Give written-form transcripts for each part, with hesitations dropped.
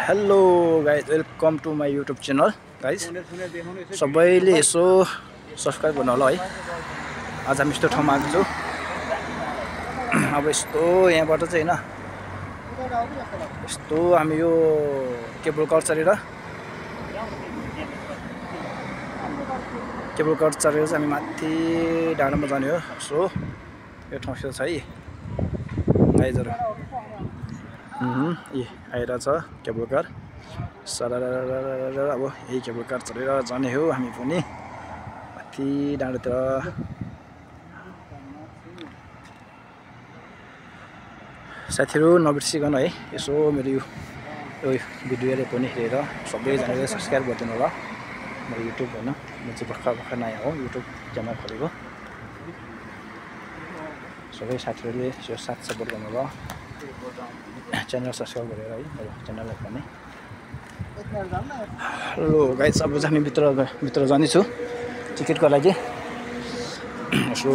Hello guys, welcome to my YouTube channel guys. सबैले यसो subscribe गर्नु होला है। आज हामी यस्तो ठाउँमा आएको छु। अब यस्तो यहाँबाट चाहिँ होइन, यस्तो हामी यो केबल कार चढेर चाहिँ हामी माथि डाँडामा जाने हो। सो यो ठाउँ छ है गाइजहरू। आइरहेछ केबल कार अब यही केबल कार चढेर जाने हो हामी पनि माथि डाँडातिर। साथीहरू नबिर्सिकन है यसो मेरो यो भिडियोले पनि हेरेर सबैजनाले सब्सक्राइब गरिदिनु होला। मेरो युट्युब होइन, म चाहिँ भर्खर नयाँ हो, युट्युब च्यानल खोलेको। सबै साथीहरूले यो साथ सपोर्ट गर्नु होला, च्यानल सब्सक्राइब गरेर है मेरो च्यानललाई पनि। हेलो गाइस, अब चाहिँ हामी भित्र जानेछु टिकटको लागि। यसो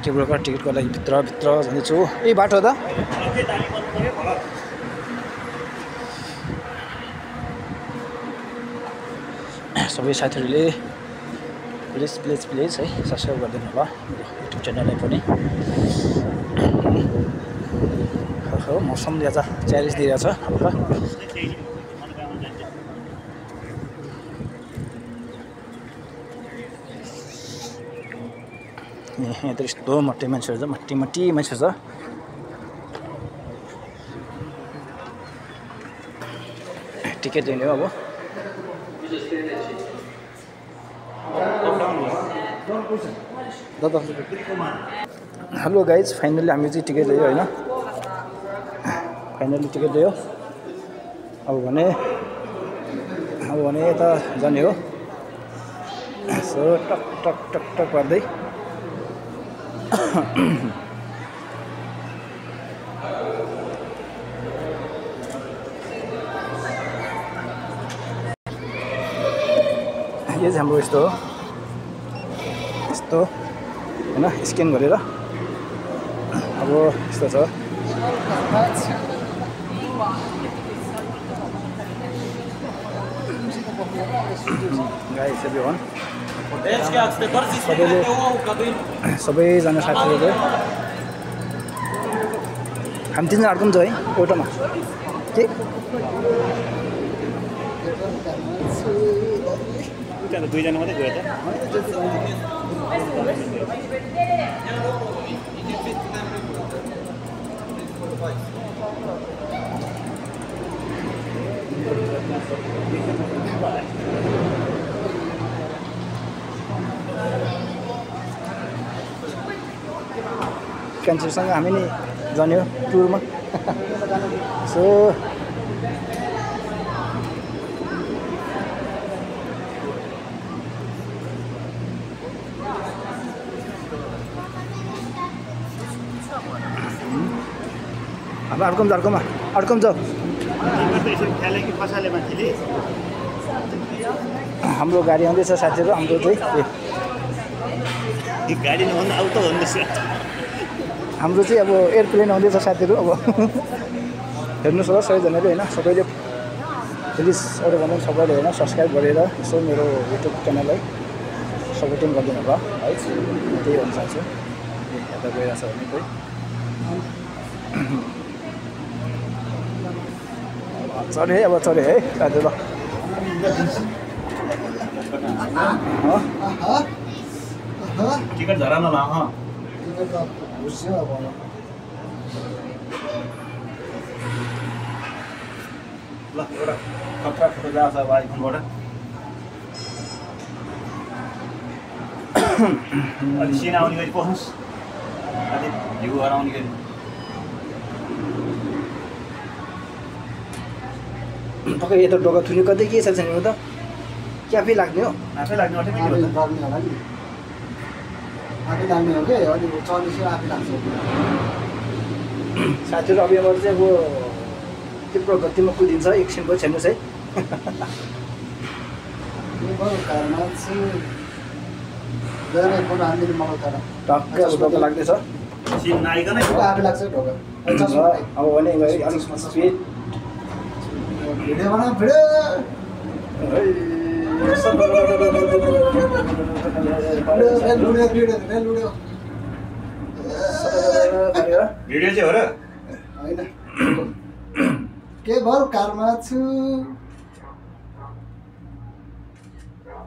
केबल कार टिकटको लागि भित्र जानेछु। यही बाटो त सबै साथीहरूले प्लिज है सब्सक्राइब गरिदिनु होला मेरो युट्युब च्यानललाई पनि। मौसमले आज च्यालेन्ज दिइरहेछ हल्का। यहाँ त यस्तो मट्टी मान्छेहरू छ, मट्टी मान्छे छ। टिकट दिने हो अब। हेलो गाइज, फाइनली हामी चाहिँ टिकट लियो होइन, फाइनली टिकट लियो। अब भने यता जाने हो। सो टक पर्दै यो चाहिँ हाम्रो यस्तो होइन, स्क्यान गरेर अब यस्तो छ। गाइस एभ्रिवान, सबैजना साथीहरू हामी तिनजना अर्को पनि छ है एउटामा के दुईजना मात्रै गयो त। क्यान्सरसँग हामी नि जाने हो टुरमा। सो अब अर्कोमा जाऊ। हाम्रो गाडी आउँदैछ साथीहरू। हाम्रो चाहिँ गाडी नभन्दा आउट भन्दैछ। हाम्रो चाहिँ अब एयरप्लेन आउँदैछ साथीहरू। अब हेर्नुहोस् होला सबैजनाले होइन, सबैले प्लिज अरू भन्दा सबैले होइन सब्सक्राइब गरेर यसो मेरो युट्युब च्यानललाई सपोर्टिङ गरिदिनु होला है। म त्यही भन्न चाहन्छु। यता गइरहेछ भने कोही चढे है, अब चढे है दाजु। ल टिकट झरा नला ल एउटा खतरा फोटो जान्छ अब आइफोनबाट। अलि सिन आउने गरी पस्नुहोस्, अलि भ्यू हराउने गरी। तपाईँ यता डोका थुन्यो कतै के छ छैन त कि आफै लाग्ने हो? आफै लाग्ने अटोमेटिक होला नि, आफै लाग्ने हो कि अलि चढेपछि आफै लाग्छ। साथीहरू अब यहाँबाट चाहिँ अब तीव्र गतिमा कुदिन्छ, एकछिनको छेर्नुहोस् है। टक्कै ढोका लाग्दैछ। अब भने अलिक स्पिड भिडियो बना भिडियो भिडियो चाहिँ हो र होइन केवल कारमा छु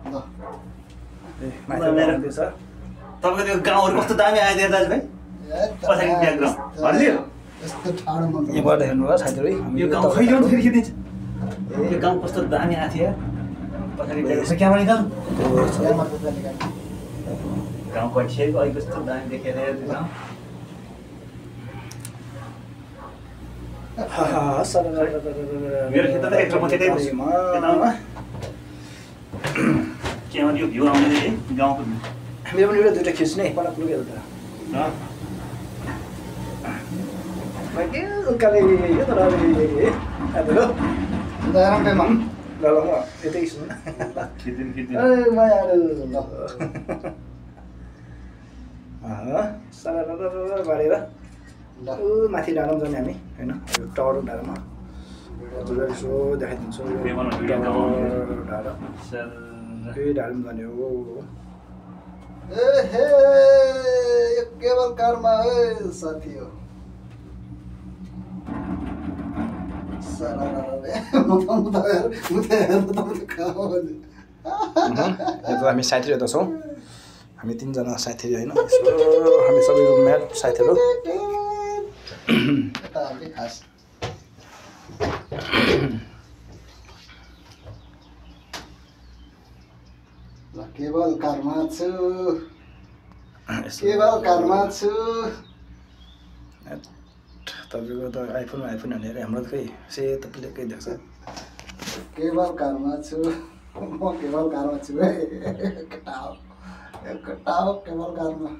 ल तपाईँको त्यो गाउँहरू कस्तो दामी आइदिएर दाजुभाइ पछाडि ब्याकग्राउन्ड हल्लियो यस्तो ठाडो मन यहाँबाट हेर्नु होला साथीहरू यो गाउँ खै ल्याउनु फेरि खिचिदिन्छ यो गाउँ कस्तो दामी आएको थियो पछाडि ब्याकग्राउन्ड क्यामेरा निकाल गाउँ पछिएको अहिले कस्तो दामी देखेर त्यो गाउँ मेरो खेत त एक्लो म त्यतै बस्छु त्यहाँ यो भ्यू आउने है गाउँको मेरो पनि एउटा दुइटा खिच्ने पल्ल पुगेर त के उकाले यो त राम्रैमा ल म यतै सुन खिचिदिनु मायाहरू ल सर बारेर ल ऊ माथि डाँडामा जाने हामी होइन यो टावर डाँडामा हजुरलाई यसो देखाइदिन्छु डाँडा त्यही डाँडामा जाने हो ए हे यो केवल कारमा है साथी हो हामी साथीहरू यता छौँ हामी तिनजना साथीहरू होइन यसो हामी सबै रुममेट साथीहरू खास ल केवल कारमा छु केवल कारमा छु तपाईँको त आइफोन भनेर हाम्रो त खै सेतो प्लेकै देख्छ केवल कारमा छु म केवल कारमा छु है केटा हो केवल कारमा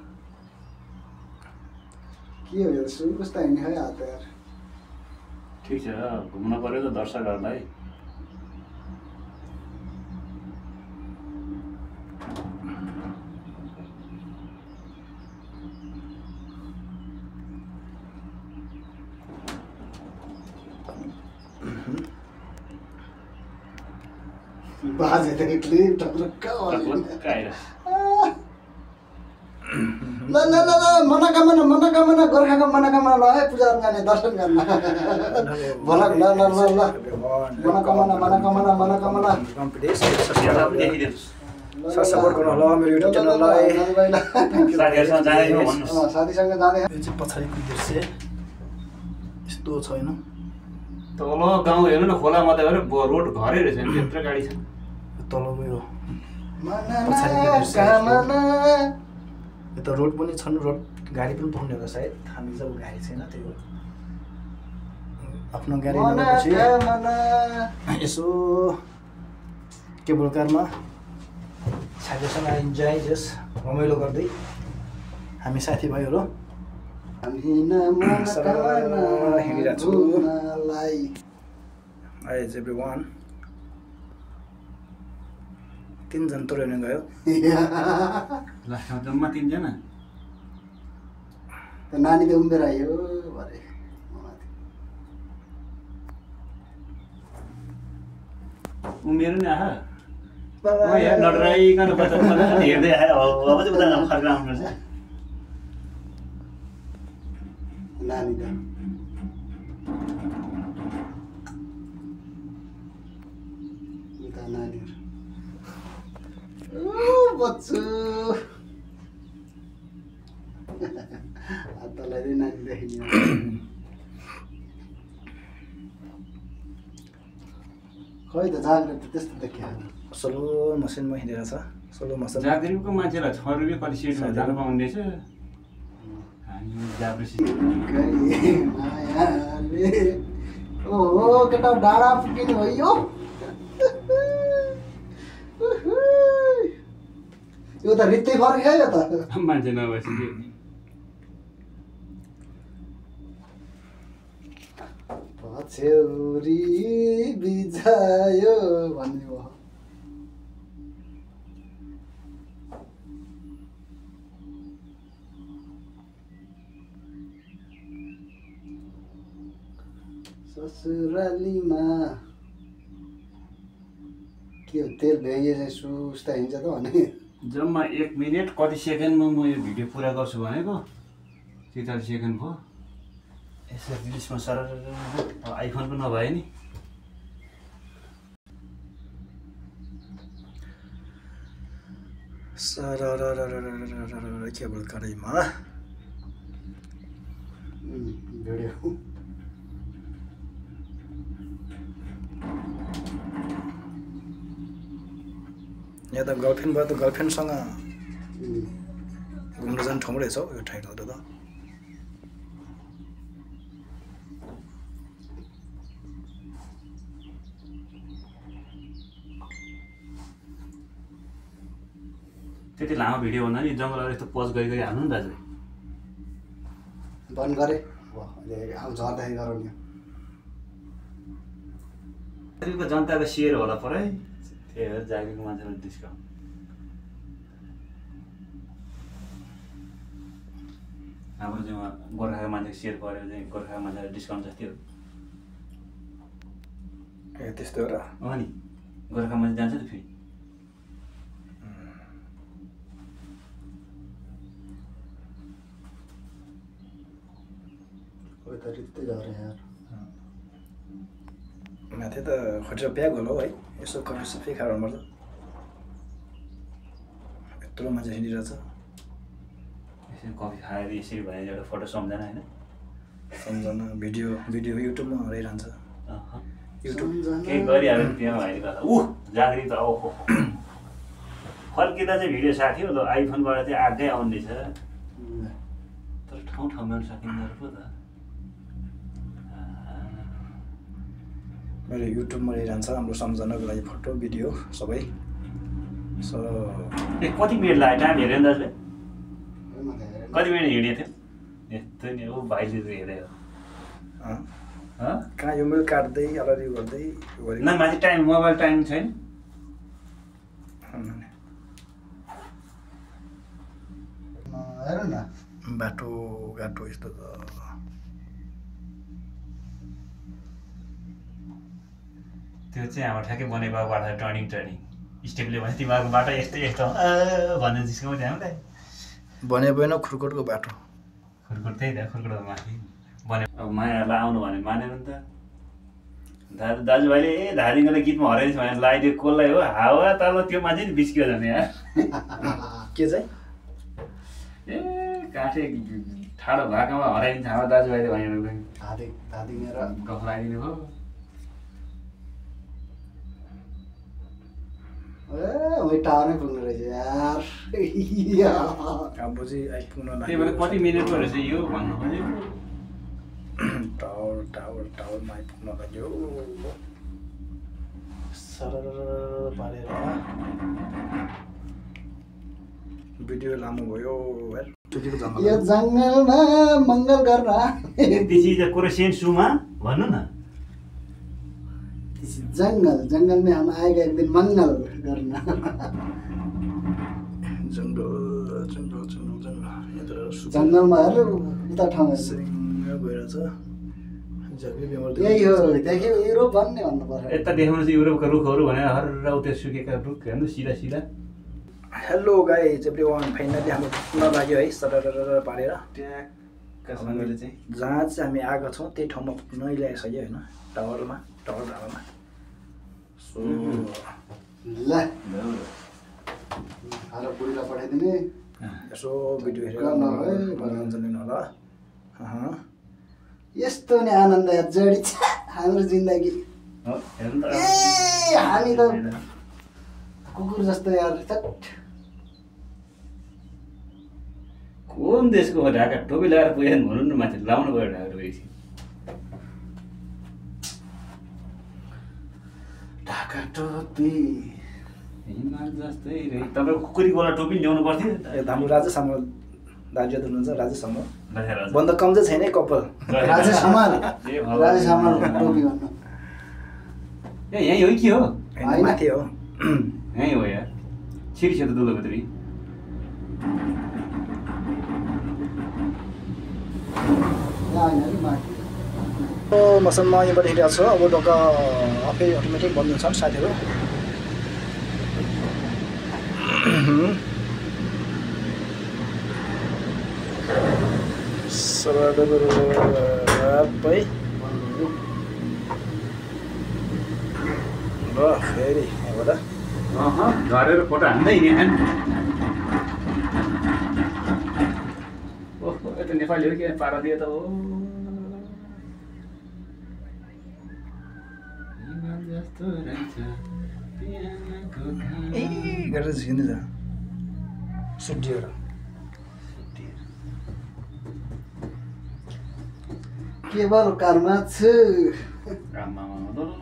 के हो यो सुरु कस्तो हिँड्ने है हात यार ठिक छ घुम्न पर्यो त दर्शकहरूलाई बाजे त एक्लै टक्क ल ल ल ल मनोकामना गोर्खाको मनोकामना ल है पूजा गर्ने दर्शन गर्न भनक ल ल ल ल मनोकामना सपोर्ट गर्नु होला मेरो युट्युब च्यानललाई साथीहरूसँग जाँदैछौँ भन्नुहोस् साथीसँग जाँदै यो चाहिँ पछाडिको दृश्य यस्तो छैन तल गाउँ हेर्नु न खोला मात्रै हो रोड घरै रहेछ नि त्यत्रो गाडी छ तलको यो मनोकामना यता रोड पनि छन् रोड गाडी पनि पाउने होला सायद हामी जब गाडी छैन त्यही हो आफ्नो गाडी नभएपछि यसो केबल कारमा साथीसँग इन्जोय जस रमाइलो गर्दै हामी साथीभाइहरू हिँडिरहेको छु एज एभ्री वान तिनजना तोड्ने गयो लास्टमा जम्मा तिनजना नानी त उम्मेर आयो भरे उमेर नि आहा नडराइकन बच्चा हेर्दै आयो अब चाहिँ उता फर्केर आउनु रहेछ नानी त उता नानीहरू बच्चु हातलाई नानी देखिने खै त जाग्रेत त त्यस्तो देखियो स्लो मसिनमा हिँडेर छ स्लो मसिन जागरिकको मान्छेलाई 6 रुपियाँ कति सिटमा जानु पाउने रहेछ हामी जाब्रेसी मायाले ओहो केटा डाँडा पुगिने भयो यो त रित्तै फर्क्यो यो त मान्छे नभएपछि पछ्यौरी बिझायो भन्ने भयो ससुरालीमा के तेल भ्याइए सुस्ता हिँड्छ त भने जम्मा 1 मिनेट कति सेकेन्डमा म यो भिडियो पुरा गर्छु भनेको 43 सेकेन्ड भयो यसो रिलिजमा सर आइफोनको नभए नि केबल कराईमा भिडियो यहाँ त गर्लफ्रेन्ड भयो त गर्लफ्रेन्डसँग घुम्न जाने ठाउँ रहेछ हौ यो ठाउँबाट त त्यति लामो भिडियो भन्दा नि जङ्गलहरू यस्तो पोज गरी गरी हाल्नु नि दाजु बन्द गरेँ अब झर्दाखेरि गरौँ नि जागिरको जनताको सेयर होला पर है त्यही हो जागिरको मान्छेलाई डिस्काउन्ट हाम्रो चाहिँ गोर्खाको मान्छे सेयर पऱ्यो चाहिँ गोर्खाको मान्छेलाई डिस्काउन्ट जस्तै हो ए त्यस्तो हो र हो नि गोर्खा मान्छे जान्छ त फेरि रित्तै झरे यार माथि त खटेर प्याक होला हौ है यसो कफी सफी खाएर पर्छ यत्रो मान्छे हिँडिरहेछ यसरी कफी खाएर यसरी भने एउटा फोटो सम्झना होइन सम्झना भिडियो युट्युबमा हराइरहन्छ युट्युब केही गरिहाल्यो त्यहाँ भाइले गर्दा जागिरी त ओहो फर्किँदा चाहिँ भिडियो साथी हो त आइफोनबाट चाहिँ आगै आउने छ तर ठाउँ ठाउँमा सकिँदो पो त मेरो युट्युबमा रहिरहन्छ हाम्रो सम्झनाको लागि फोटो भिडियो सबै सो ए कति मिनट लाग्यो टाइम हेऱ्यो नि दाजुले कति मिनट हिँडेको थियो यस्तो नि हो भाइले हेरेको कहाँ यो मैले काट्दै अलरेडी गर्दै न माथि टाइम मोबाइल टाइम छैन हेर न बाटो घाटो यस्तो त त्यो चाहिँ हाम्रो ठ्याक्कै बनेपाबाट टर्निङ स्टेपले भने तिमीहरूको बाटो यस्तो यस्तो भन्ने जिस्काउँछ हामीलाई भने भएन खुर्कोटको बाटो खुर्कुट त्यही त खुर्कुट माथि बने अब मायाहरूलाई आउनु भने मानेन नि त दाजुभाइले धादिङलाई गीतमा हराइदिन्छ भने लगाइदियो कसलाई हो हावा तल त्यो मान्छे नि बिस्कियो झन् यार के चाहिँ ए काठे ठाडो भाकामा हराइदिन्छ हाम्रो दाजुभाइले भनेर धादिङ र गफ लगाइदिनु भयो ए टावरै पुग्नु रहेछ यार अब चाहिँ आइपुग्न त्यही भएर कति मिनटको रहेछ यो भन्नु खोजेको टावरमा आइपुग्न लाग्यो सरर पारेर भिडियो लामो भयो यार यो जङ्गलमा मङ्गल गर्न दिस इज अ कोरेसियन सुमा भन्नु न जंगल में हम आएगा एक दिन मंगल करना जंगल में हेर उता ठाउँमा यही हो देखियो युरोप भन्ने भन्नु पर्छ यता देखाउनु चाहिँ युरोपका रुखहरू भनेर हर उता सुकेका रुख हेर्नु सिधा सिधा हेलो गाइज एभ्रीवान फाइनली हाम्रो पुग्न लाग्यो है सरर पारेर ट्याक्कसँगले चाहिँ जहाँ चाहिँ हामी आएका छौँ त्यही ठाउँमा पुग्न ल्याइसक्यो होइन टावर ढाबामा सो ल हालो बुढीलाई पठाइदिने यसो भिडियो हेरेर मनोरञ्जन लिनु होला यस्तो नि आनन्द यार जडी छ हाम्रो जिन्दगी हेर्नु त ए हामी त कुकुर जस्तो यार कुन देशको हो ढाका टोपी लगाएर पुगेन भन्नु न माथि लाउनु गयो ढाका टोपी ढाका टोपी हिमाल जस्तै रे तपाईको कुकुरीवाला टोपी ल्याउनु पर्थ्यो हाम्रो राजेश हाम्रो दाजु हुनुहुन्छ राजेश हाम्रो राजा बन्द कम चाहिँ छैन है कपाल राजेश हमाल टोपी भन्नु ए यही हो कि हो माथि हो यही हो यार छिरी छ त दुलो भित्री मसलमा यहाँबाट हिँडेको छ अब ढोका आफै अटोमेटिक बन्द हुन्छ साथीहरू सबै ल फेरि यहाँबाट झरेर फोटो हान्दै नि ओहो यता नेपालीहरू के पारा दियो त हो ए गरेर झिकिँदै जा सुटिएर केवल कर्मा छु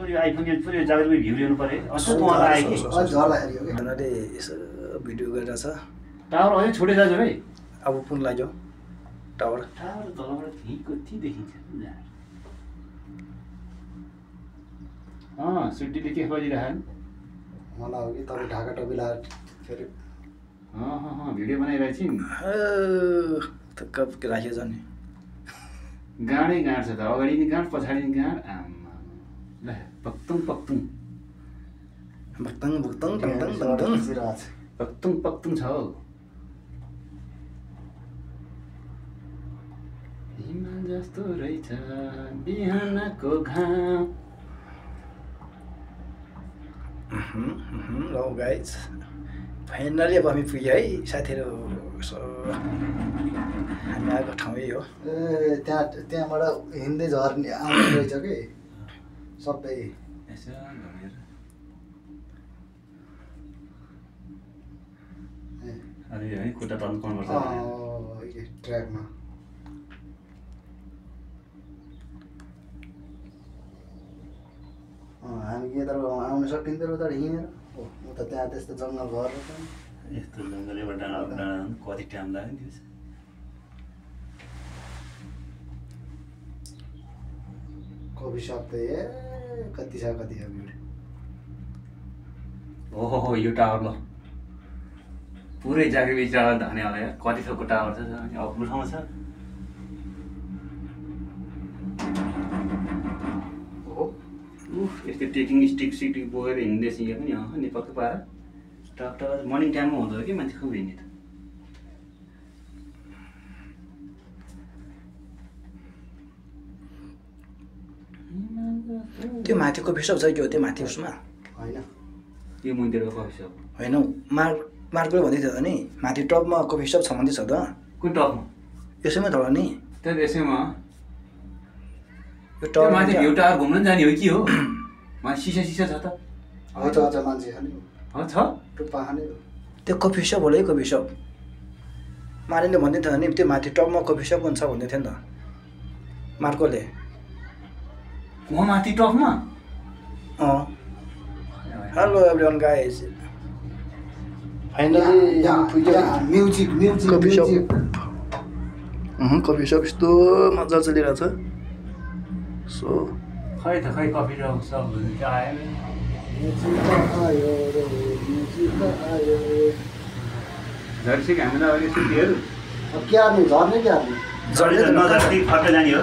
यो आइफोन पुरै जागरमै भ्यू लिनु पर्यो अस्ति उहाँलाई आयो कि झर्दाखेरि हो कि उनीहरूले यसो भिडियो गरेर छ टावर अझै छोडे दाजु है अब पुन लाग्यो टावर टावर तलबाट थिक कति देखिन्छ सुटीले के खोजिरहेन् मलाई हो कि तपाईँ ढाका टोपी लगाएर फेरि भिडियो बनाइरहेछन् थक्क राखेको छ नि गाडै गाड छ त अगाडि नि गाड पछाडि नि गाड आम्मा ल पक्तुङ पक्तुङ भक्तङ भक्तङ टङटङ टङटङ पक्तुङ पक्तुङ छ हौ हिमाल जस्तो रहेछ बिहानको घाम ल गाइज फाइनली अब हामी पुग्यो है साथीहरू हामी आएको ठाउँ यही हो ए त्यहाँबाट हिँड्दै झर्ने आउने रहेछ कि सबै यसो घुमेर अरे है खुट्टा तन्काउनु पर्छ ट्र्याकमा हामी यता आउनु सकिन्थ्यो उता हिँडेर उता त्यहाँ त्यस्तो जङ्गल घर यस्तो जङ्गलबाट डाँडा कति टाइम लाग्यो नि कफी सप त ए कति छ भिड ओहो यो टावर ल पुरै जागिर बिच टावर धाने होला यार कति थोकको टावर छ अग्लो ठाउँ छ यस्तो टेकिङ स्टिक सिटिक बोकेर हिँड्दैछ यहाँ पनि नेपालको पारा टक मर्निङ टाइममा हुँदो कि मान्छे खुब हिँड्ने त त्यो माथि कफी सप छ त्यो माथि उसमा होइन यो मन्दिरको कफी सप होइन मार्कोले भन्दै थियो नि माथि टपमा कफी सप छ भन्दै छ त कुन टपमा यसैमा त होला नि त्यहाँ यसैमा यो टप माथि भ्यू टावर घुम्न जाने हो कि हो माथि सिसा छ त हजुर मान्छे खाने छ टुप्पा खाने त्यो कफी सप होला है कफी सप मारिले भन्दै थियो नि त्यो माथि टपमा कफी सप हुन्छ भन्दै थियो नि त मार्कोले वहाँ माथि टपमा hello everyone guys finally music coffee shop coffee shop यस्तो मजा चलिरहेछ सो खै त खै कफी सप आएन झरिसक्यो हामीलाई अहिले सुटीहरू के हाल्ने झर्ने के हाल्ने फर्क जाने हो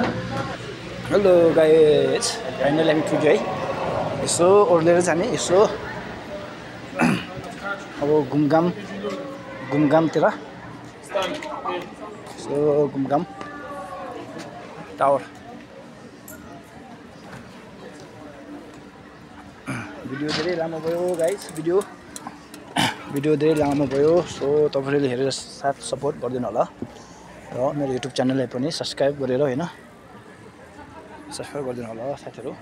हेलो गाइज फाइनली हामी पुग्यो है यसो ओर्लेर जाने यसो अब घुमघामतिर यसो घुमघाम टावर भिडियो धेरै लामो भयो गाइज भिडियो धेरै लामो भयो सो तपाईँहरूले हेरेर साथ सपोर्ट गरिदिनु होला र मेरो युट्युब च्यानललाई पनि सब्सक्राइब गरेर होइन सब्सक्राइब गरिदिनु होला साथीहरू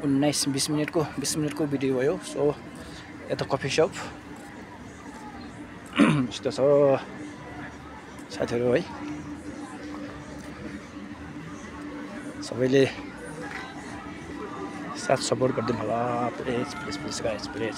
19-20 मिनटको भिडियो भयो सो यता कफी सप यस्तो छ साथीहरू है सबैले साथ सपोर्ट गरिदिनु होला प्लिज गाइज प्लिज